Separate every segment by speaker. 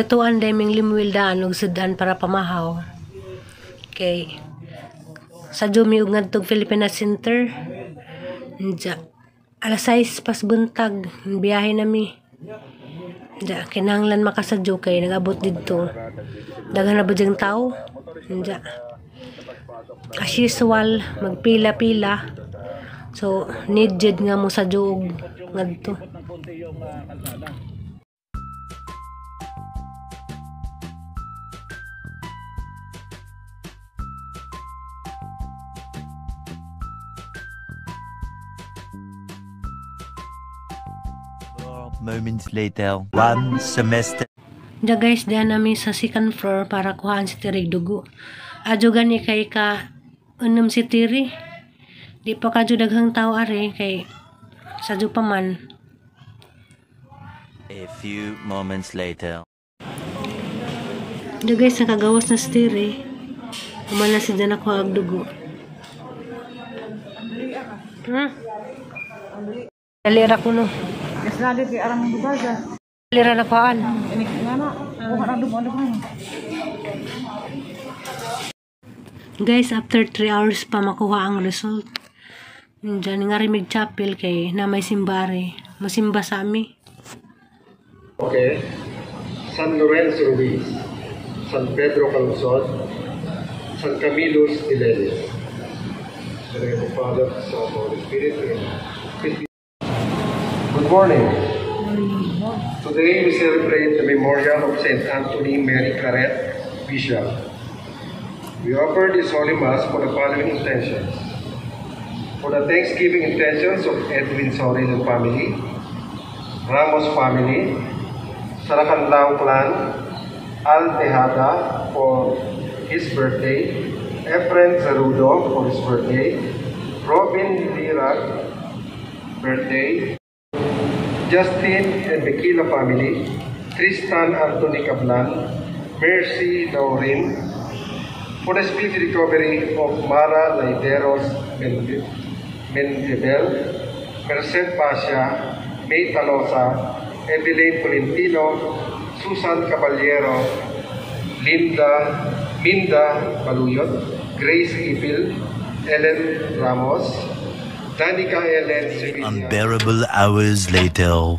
Speaker 1: Nagatuan day ming Limuel daan og sudan para pamahaw. Kay sa Jumi og ngadtog Pilipinas Center. Diya. Alas 6 pas buntag, biyahe nami. Diya, kinahanglan makasadyo kay nag-abot didto. Daghan na ba diyang tao? Diya. As usual, magpila-pila. So, need jud nga mo sadyo og ngadto.
Speaker 2: Moments later, one semester.
Speaker 1: Diya guys, diyan namin sa second floor para kuhaan si Tiri dugo. Adyo gani kay ka unom si Tiri. Di pa kadyo daghang tao are kay sadyo pa man.
Speaker 2: A few moments later.
Speaker 1: Diya guys, nakagawas na si Tiri. Umala si dyan ako og dugo. Dalira ko no. Dalira na kuhaan. Guys, after 3 hours pa makuha ang result. Diyan nga rin chapel kay na may simbare. Masimba sa ami.
Speaker 3: Okay. San Lorenzo Ruiz, San Pedro Calungsod, San Camillus de Lellis. In the name of the Father, the Son, and the Holy Spirit. Amen. Good morning. Today we celebrate the memorial of Saint Anthony Mary Claret, Bishop. We offer this Holy Mass for the following intentions. For the Thanksgiving intentions of Edwin Sorin and family, Ramos family, Saracanlao clan, Al Tejada for his birthday, Efren Zerudo for his birthday, Robin Lirag birthday, Justin and Bekila family, Tristan Anthony Cablan, Mercy Laurin, for the speedy recovery of Mara Laideros Mendebel, Merced Pasha, May Talosa, Edeline Tolentino, Susan Caballero, Linda Minda Baluyot, Grace Ipil, Ellen Ramos, Danica Ellen Sevilla.
Speaker 2: Unbearable hours later.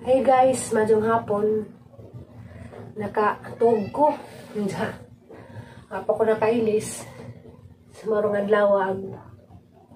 Speaker 1: Hey guys, madyong hapon. Nakatog ko. Apa ko nakailis. Sa marong adlaw ang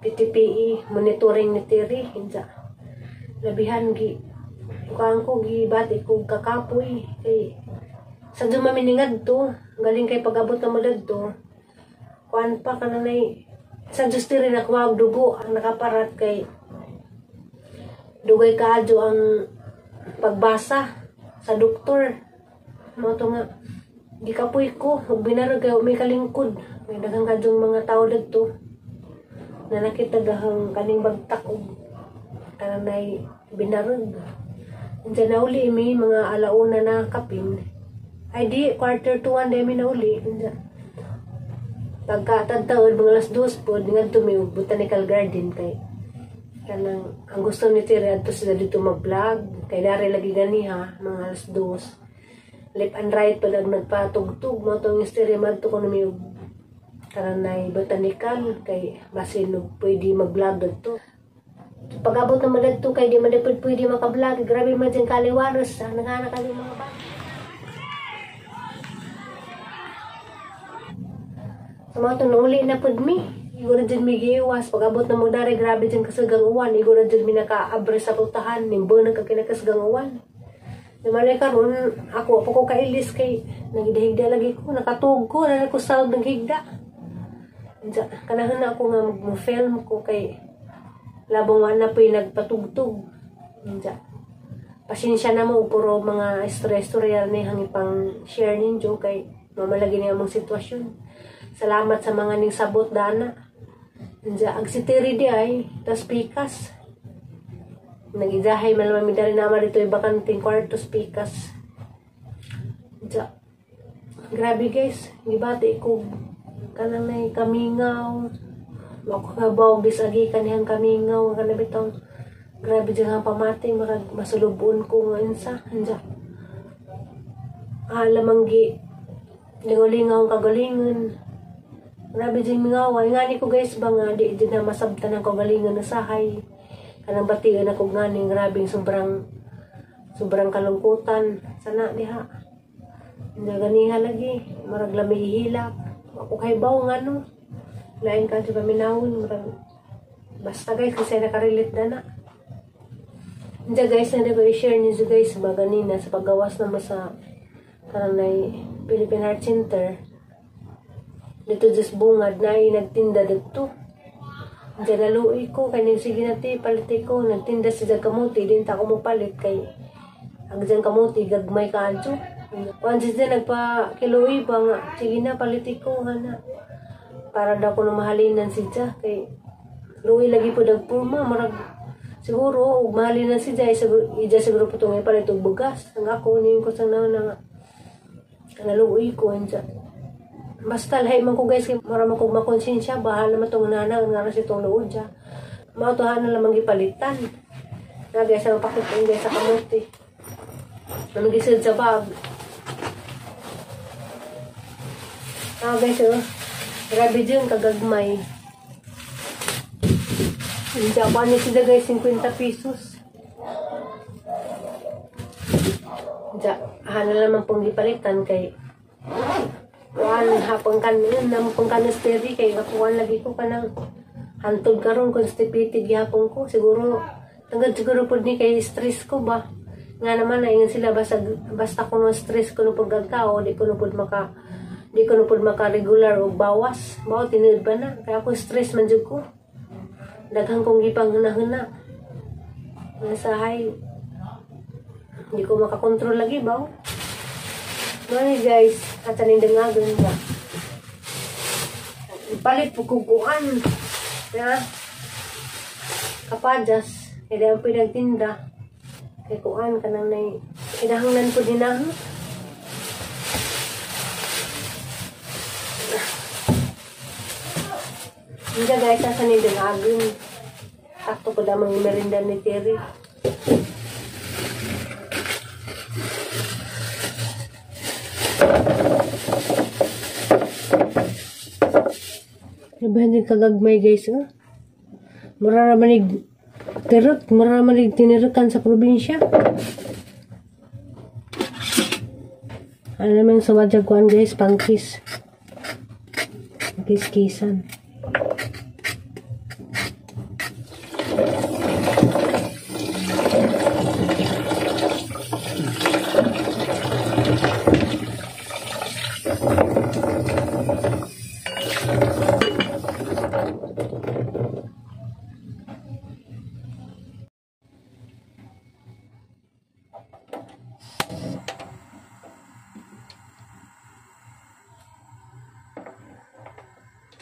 Speaker 1: PTPE monitoring ni Tiri. Labihan gi kuang ko gibati ko kakapoy kay sa dumami ni ngadto galing kay pag-abot na mo dadto kuan pa kananay sa Diyos Tiri nakuha og dugo ang nakaparat kay dugay kaadyo ang pagbasa sa doktor. Mao to nga gikapoy ko ug binarog kay may kalingkod. May daghang kadyong mga tao dadto na nakita gahang kaning bagtak og kananay binarog. Unsa nauli mi mga alauna na kapin. Ay di 12:45 day mi nauli. Unsa pagka tagtaod mga alas 2 pod ngadto mi og Botanical Garden kay kanang ang gusto ni Tiri adto sila dito mag-vlog kay dari lagi ganiha mga alas 2 left and right pag nagpatugtog mo tong Tiri madto ko nami og kananay botanical kay basin og pwede mag-vlog dadto. Pag-abot naman dadto kay di man dapat pwede maka-vlog, grabe man dyan kaliwaros nangana kayo mga bata. Sa mga to, nauli na pod mi. Igo na dyan mi giiwas. Pag-abot na mo dari, grabe dyan kasgang uwan. Igo na dyan mi naka-abre sa pultahan. Nimbo na ka kinakasgang uwan. Namalay karon, ako pa ko kailis kay nagidahigda lagi ko. Nakatug ko, nalay ko sa naghigda. Kanahan na ako nga mag-film ko kay labong wala po'y nagpatugtog. Pasensya na mo, puro mga istorya-istorya ni hangipang share ninyo kay mamalagi niya among sitwasyon. Salamat sa mga ning sabot dana. Ag si Tiri di ay, tas pikas. Nagidahay man naman midari naman dito ibakanting kwartos pikas. Grabe guys, gibati ko kanang nay kamingaw. Makabaw bisagi kanihang kamingaw kana bitong grabe dyan ang pamati marag masulubon ko nga insa. Lamanggi lingaw-lingaw ang kagalingon. Grabe din mingaw. Ngani ko guys ba nga di din na masabtan ang kagalingon na sahay. Kanang batian ako ngani grabe sobrang sobrang kalungkutan sana diha. Hindi ganiha lagi marag lami ihilak. Ako kay baw ngano. Lain ka sa paminawon marag basta guys kasi nakarelate na na. Hindi guys, na ko i-share niyo guys ba ganina sa paggawas naman sa kanang Philippine Heart Center. Dito just bungad na ay nagtinda dito. Diyan naluoy ko kay ning sige na te palit ko nagtinda siya kamuti din ta ko mo palit kay ang diyan kamuti gagmay kaadto. Kuan siya nagpa kiloy ba nga sige na palit ko hana. Para daw ko mahalinan siya kay luoy lagi po dagpurma marag siguro og mahalinan siya siguro ija siguro po tungay palit og bugas. Ang ako ning ko sang nauna nga naluoy ko unsa. Basta lahi man ko guys kay mura man kog makonsensya bahala man tong nana nga ra si tong luod siya. Mautohan na lamang gipalitan. Na guys ang pakit guys sa kamote. Ano gisud sa bag. Ah guys oh. Grabe jud kagagmay. Unsa pa ni sila guys 50 pesos. Unsa hana lamang pong gipalitan kay kuan hapon kan nampong kanasteri kay kakuan lagi ko kanang hantod karon constipated gihapon ko siguro tangad siguro pud ni kay stress ko ba nga naman naingon sila basta basta kuno stress kuno pud tao di kuno pud maka di kuno pud maka regular og bawas mao tinuod ba na kay ako stress man jud ko daghan kong gipanghuna-huna nasahay di ko makakontrol lagi ba. Mani guys, at aning dangagon ba. Palit po kuguan. Ya. Kapajas, kaya ang pinagtinda. Kay kuan kanang nay kinahanglan po din na. Hindi guys, sa aning dangagon. Sakto po damang merinda ni Terry. Labahan din kagagmay guys, oh. Mura raman ig tirok, mura raman ig tinirakan sa probinsya. Ano naman sa wadjagwan guys, pangkis. Pangkis-kisan.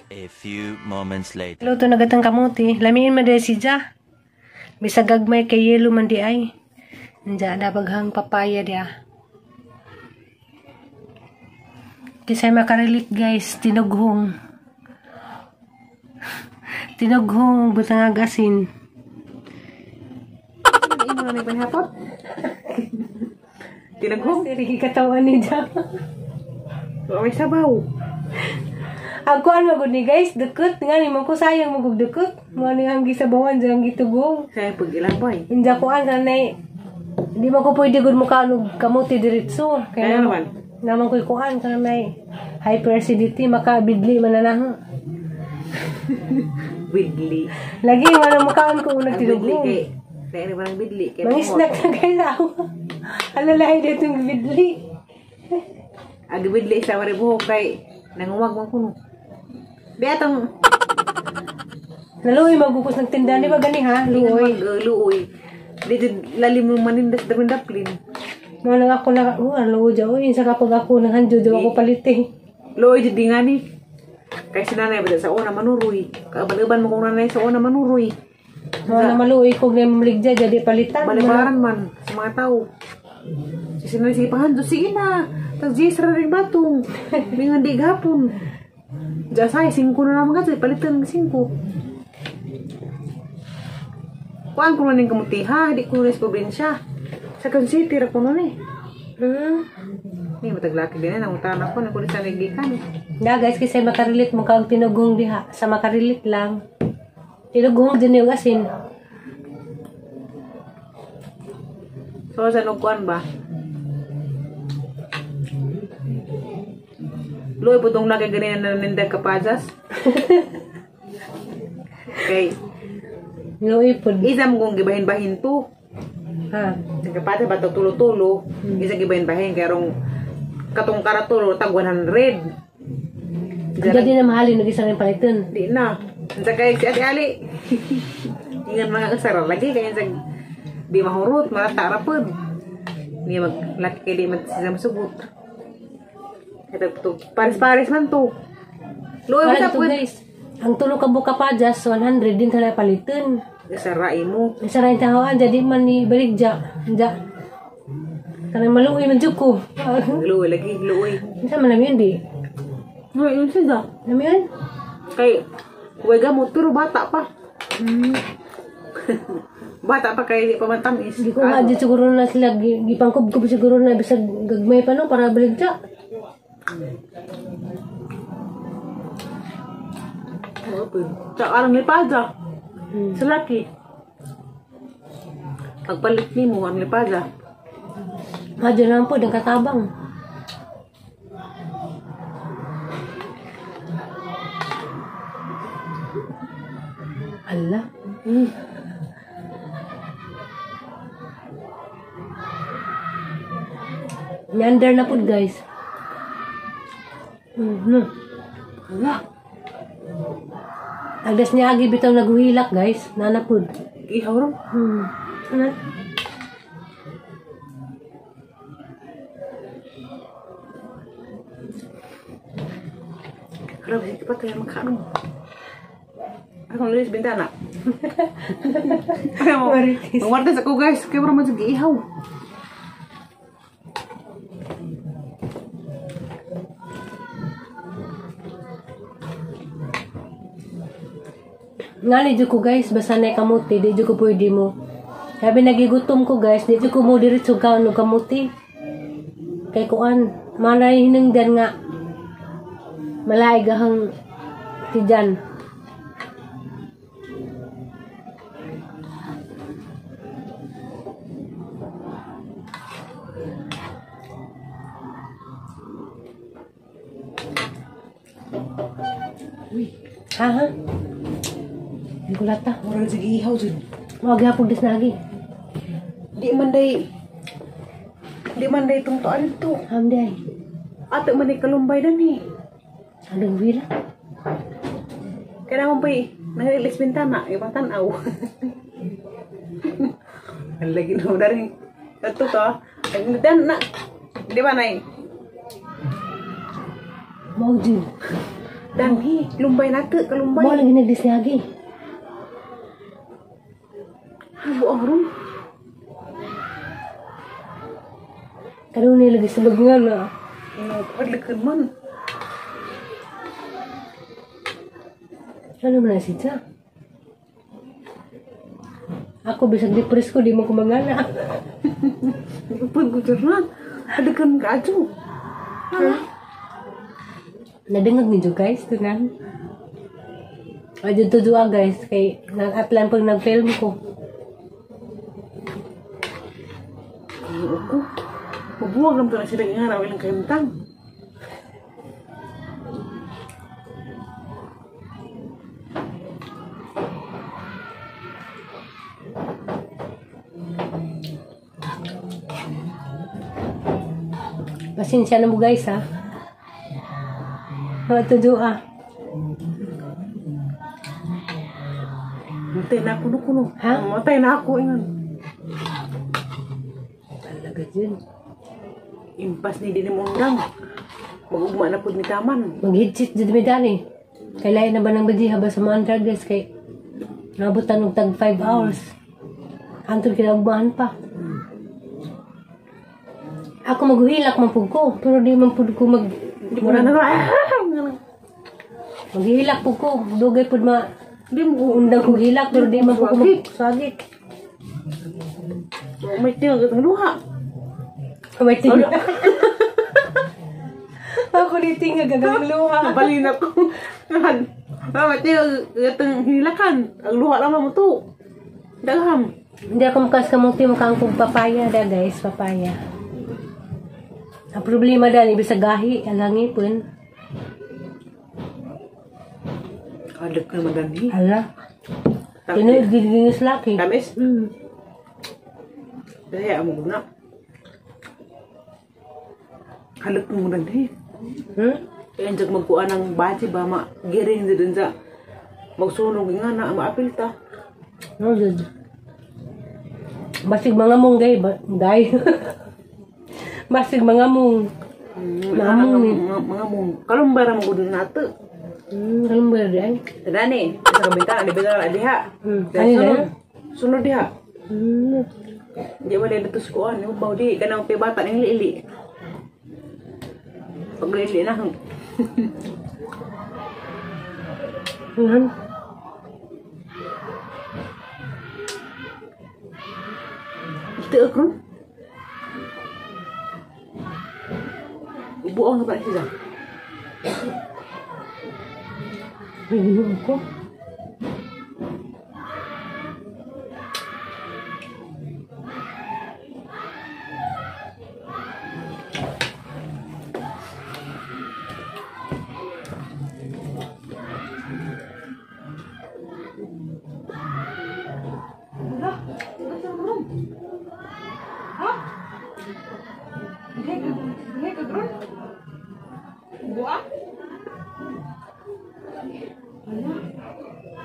Speaker 2: A few moments later.
Speaker 1: Luto na gatang kamuti. Lamiin man dahil si Ja. Bisag gagmay kay yelo man di ay. Nandiyan na baghang papaya diya. Kisay makarelate guys, tinughong. Tinughong butang agasin.
Speaker 4: Imo na nagpanhapot. Tinughong.
Speaker 1: Siri katawan ni Ja.
Speaker 4: May sabaw.
Speaker 1: Ang kuan magud ni guys, dukot nga ni man ko sayang magug dukot. Mo ni ang gisabawan jang gitugong.
Speaker 4: Sayang pag ilabay.
Speaker 1: Inja kuan kanay di man ko pwede gud mukaon og kamote diretso.
Speaker 4: Kaya naman.
Speaker 1: Naman ko'y kuan kanay hyperacidity makabidli man na na.
Speaker 4: Bidli.
Speaker 1: Lagi wala mukaon ko unang
Speaker 4: Ang bidli
Speaker 1: tinugong.
Speaker 4: kay kaya naman ang bidli kay
Speaker 1: Mangisnak na guys ako. Alalahi dito ng bidli.
Speaker 4: Ang bidli sa wari buhok kay nanguwag man kuno. Beatong
Speaker 1: Naluoy magukos ng tindahan di ba gani ha? Luoy.
Speaker 4: Luoy. Dito lalim mo manindas damin daplin.
Speaker 1: Mga nang ako na, oh, ang luoy dyan. Uy, sa kapag ako nang handyo, di ako palit eh.
Speaker 4: Luoy di nga ni. Kay si nanay ba sa una manuroy. Kaabal-uban mo kung nanay sa una manuroy.
Speaker 1: Mga na maluoy ko na maligja, jadi palitan.
Speaker 4: Balibaran man sa mga tao. Si nanay sige panghandyo, sige na. Tag jis ra rin batong. Mingan di gapon. Jasay, 5 na naman kasi, palitan ng 5. Kuan ko na ning kamuti ha, di ko na sa probinsya. Sa Quezon City ra ko nun eh.
Speaker 1: Hmm?
Speaker 4: Ni mataglaki din na nangutan ako nang kulit sa nagikan.
Speaker 1: Na guys, kasi makarilit mo kag tinugong diha. Sa makarilit lang. Tinugong din yung asin.
Speaker 4: So sa nugkuan ba? Luoy putong laki ganyan na nanindag kapajas. Okay.
Speaker 1: Luoy pud.
Speaker 4: Isa mo kong gibahin-bahin to.
Speaker 1: Ha.
Speaker 4: Sa kapajas ba tulo-tulo? Isa gibahin-bahin kay rong katong karatulo tag 100.
Speaker 1: Hindi din na mahalin nag isa rin palitan.
Speaker 4: Di na. Sa kay si Ate Ali. Ingan mga kasara lagi kaya sa di mahurot, marata ra pud. Ni mag laki kay di man siya masugot. Ito pares-pares man to. Luoy
Speaker 1: Wala
Speaker 4: sa
Speaker 1: to
Speaker 4: pud.
Speaker 1: guys. Ang tulo ka buka pajas 100 din tala palitan.
Speaker 4: Sara imo.
Speaker 1: Isa rin tahawan jadi man ni balik ja. Ja. Kanang maluoy man jud ko.
Speaker 4: Luoy lagi, luoy.
Speaker 1: Isa man namin di.
Speaker 4: No, yun siya.
Speaker 1: Namin?
Speaker 4: Kay way gamot pero bata pa. Bata pa kay di pa man tamis.
Speaker 1: Hindi ko nga di siguro na sila gipangkubkob siguro na bisag gagmay pa no para balik ja.
Speaker 4: Sa arang lipada. Sa laki. Pagpalit nimo ang lipada.
Speaker 1: Madyo naman po, ang katabang. Ala. Nyandar na po guys.
Speaker 4: Ala.
Speaker 1: Agdas niya agi bitaw naguhilak guys. Nana po.
Speaker 4: Ihaw ro.
Speaker 1: Ano?
Speaker 4: Grabe sige pa tayo magkaano. Akong lilis bintana. Ayaw mo.
Speaker 1: Marites.
Speaker 4: Marites ako guys. Kaya mura man sige ihaw.
Speaker 1: Ngali jud ko guys, basta na kamuti, di jud ko pwede mo. Sabi nagigutom ko guys, di jud ko mo diretso kaon og kamuti. Kay kuan, malay hinungdan nga malaig ahang tijan. Ha ha? Gulata.
Speaker 4: Mura sige ihaw jud.
Speaker 1: Mao gyapon des nagi.
Speaker 4: Di man day tungtuan to.
Speaker 1: Hamday.
Speaker 4: Ato man day kalumbay dani.
Speaker 1: Anong wila?
Speaker 4: Kaya naman pa'y nangililis bintana, ibang tanaw. Ang lagi na dari. Ito to, dan na. Di ba nay?
Speaker 1: Mao jud.
Speaker 4: Danhi, lumbay na to, kalumbay.
Speaker 1: Mao lagi nagdis nagi.
Speaker 4: Habo ang room.
Speaker 1: Karon lagi sa bagungan na.
Speaker 4: Padlikan man.
Speaker 1: Ano man na siya? Ako bisag depress ko di mo ko mangana.
Speaker 4: Pud ko dyan. Padlikan ka adyo.
Speaker 1: Nadungog ninyo guys tunan. Adyo to duha guys kay nag-atlan pag nag-film ko.
Speaker 4: Ako. Mabuwag lang to na sila nga raw ilang kahimtang.
Speaker 1: Pasensya na mo guys ha. Mga tudua.
Speaker 4: Matay na ako no kuno.
Speaker 1: Ha?
Speaker 4: Matay na ako ingon.
Speaker 1: Talaga dyan.
Speaker 4: Impas ni dinhi mo undang. Mag-ugma na pud ni taman.
Speaker 1: Mag-headset dyan mi dani. Kay lain na ba ng badiha ba sa mga guys kay nabutan og tag 5 hours. Antod kinaugmahan pa. Ako maghuhilak man pud ko, pero di man pud ko mag
Speaker 4: Di mo na na.
Speaker 1: Maghilak pud ko, dugay pud ma
Speaker 4: Di mo
Speaker 1: undang ko hilak pero di man pud ko magsagit.
Speaker 4: May tingog ang luha.
Speaker 1: May tingog. ko ni tinga gagang luha.
Speaker 4: Nabalin ako. Mama, tiyo, itong hinilakan. Ang luha lang mo to. Dagham.
Speaker 1: Hindi ako makas kamuti mukhang kong papaya da guys, papaya. Ang problema dahil ibig sa gahi, ang hangipon.
Speaker 4: Kadag ka naman dani.
Speaker 1: Hala. Tinuod giginis laki.
Speaker 4: Tamis? Dahil amo na. Halag mo dani. Kaya dyan magkuha ng baji ba, magiring dyan sa magsunog nga na, maapil ta.
Speaker 1: No, dyan. Basig mga mong gay, ba? Day. Basig mga mong. Mga mong.
Speaker 4: Mga mong. Kalumbara mo gudun nato.
Speaker 1: Kalumbara di ay.
Speaker 4: Dani, sa kabinta, di ba na diha?
Speaker 1: Ano
Speaker 4: sunod diha. Di wala dito sa kuan, baw di kanang pibata ning liili. Pag liili na. Ito ako. Buong pa siya.
Speaker 1: Ay, ginoo ko.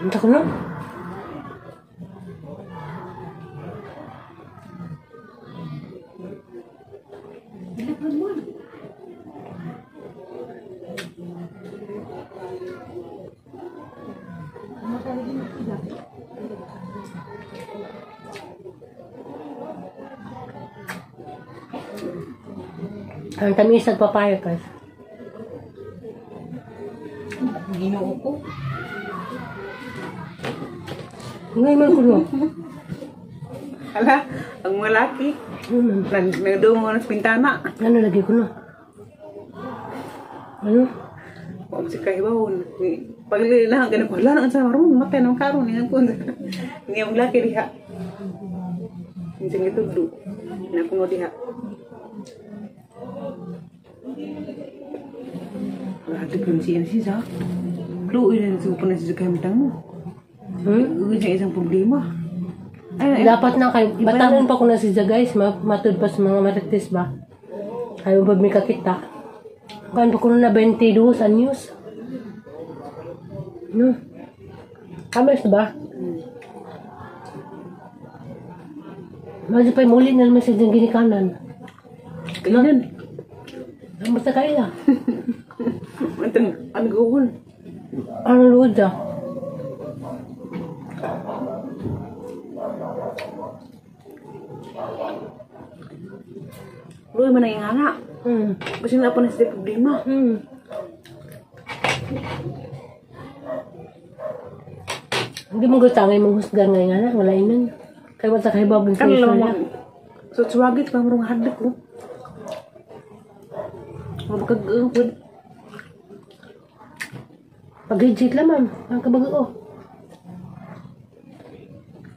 Speaker 1: Unta ko na. Ang tamis ng papaya, guys.
Speaker 4: Ginoo ko.
Speaker 1: Ngay man ko no.
Speaker 4: Ala, ang malaki. Nagdungo na sa pintana.
Speaker 1: Ano lagi ko no? Ano?
Speaker 4: Huwag si kahibawon. Paglililahan ka na ko, wala na sa marunong, matay na karon niya ko. Hindi ang laki diha. Hindi siya gitugdo. Napuno diha. Grabe ko siya siya. Luoy na sa upo na siya kahimitang mo. Uy, siya isang problema. Ay,
Speaker 1: dapat na kay batanon pa ko na siya guys, matud pa sa mga marites ba. Ayaw ba may kakita. Kan pa ko na 22 anyos. No. Kamas ba? Medyo pa muli na naman siya dyan ginikanan.
Speaker 4: Kailan?
Speaker 1: Ang basta kaila.
Speaker 4: Antang, ano gawin?
Speaker 1: Ano luod ah?
Speaker 4: Luoy man ang ingana. Kasi na pa na siya problema.
Speaker 1: Hindi mo gutangay mong husgan ngayon nga na. Wala inan. Kaya wala sa kahibab ng
Speaker 4: Kan
Speaker 1: sa'yo
Speaker 4: lang
Speaker 1: na.
Speaker 4: So, tsuwagit pa marong hadlok ko. Mabakag-uupod.
Speaker 1: Pag-hijit lang ma'am. Ang kabago.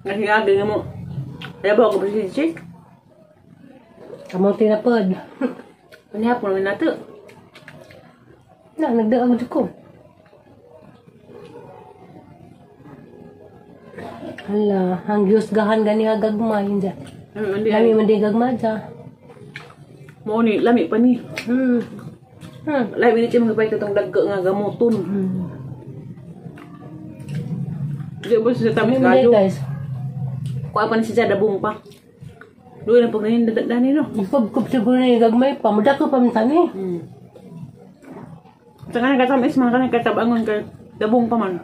Speaker 4: Nahiyagi nga mo. Kaya ba ako ba si Jake?
Speaker 1: Kamunti na pod.
Speaker 4: Panihapon naman nato.
Speaker 1: Na, nagdaag ko. Hala, ang giyusgahan gani nga gagmay. Hindi. Lami man di gagmay dya.
Speaker 4: Mo ni, lami pa ni. Lami ni siya mga pahit itong dagga nga gamuton. Di ba siya tamis kayo?
Speaker 1: Guys.
Speaker 4: Kuha pa ni siya dabong pa. Doon na pag nanindadani no.
Speaker 1: Ikup-kup siguro na yung gagmay pa. Mudako pa man tani.
Speaker 4: Sa kanang katamis man, kanang katabangon kay dabong pa man.